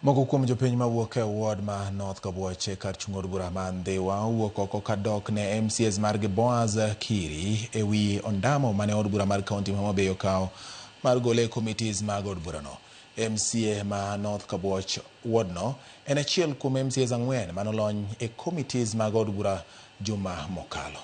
Moko kuom jopiny mawuok e ward ma North Kabuoch e kar chung' od bura ma Ndhiwa owuok oko kadok ne MCAs margi Boaz Kiri e wi ondamo mane od bura mar kaunti ma Homa Bay okawo mar gole e committees mag od burano. MCA ma North Kabuoch wardno en achiel kuom MCAs ang'wen manolony e committees mag od bura juma mokalo.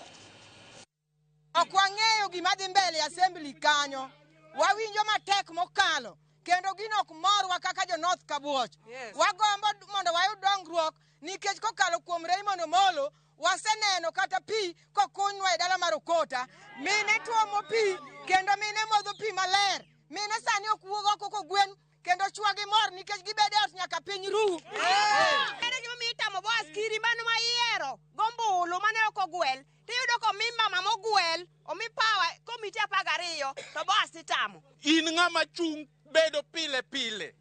Ok wang'eyo gima dhi mbele e assembly kanyo. Wawinjo matek mokalo kendo gino ok morwa kaka jo North Kabuoch. Wagombo mondo wayud dongruok nikech kokalo kuom Raymond Omolo waseneno kata pi kokunynwa e dala mar Okota. Mine tuomo pi kendo mine modho pi maler. Mine sani ok wuog oko kogwen kendo chwa gi mor nikech gibedo e ot nyaka piny ru. Ere gimomiyo itamo Boaz Kiri mano ma iyiero gombulu mane ok ogwel Tiyudo komi mama mogwel, omi power komiti 12 to Boaz titamo. In ng'ama chung' bedo pile pile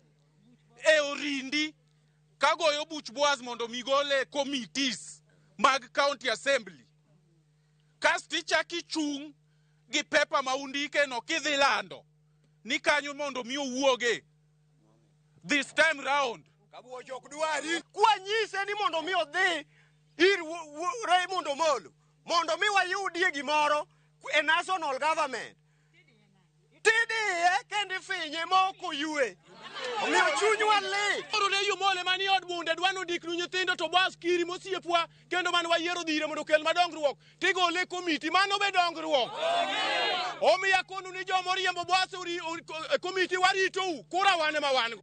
e orindi ka goyo buch Boaz mondo mi gole e committees mag county assembly. Kasto ichak ichung' gi pepa ma undike no kidhi lando ni kanyo mondo mi owuoge this time round. Kabuoch ok dwari. Kwanyise ni mondo mi odhi ir Raymond Omolo mondo mi wayudie gimoro e national government tidiye kendo ifinye ma ok oyue omiyo chunywa lit. Koro ne Omolo ema ni od bunde dwa nondiknu nyithindo to Boaz Kiri mosiepwa kendo mane wayiero dhire mondo okel madongruok tigole e komiti mano be dongruok. Omiyo akonu ni joma oriembo Boaz e komiti waritou kura wan ema wan go.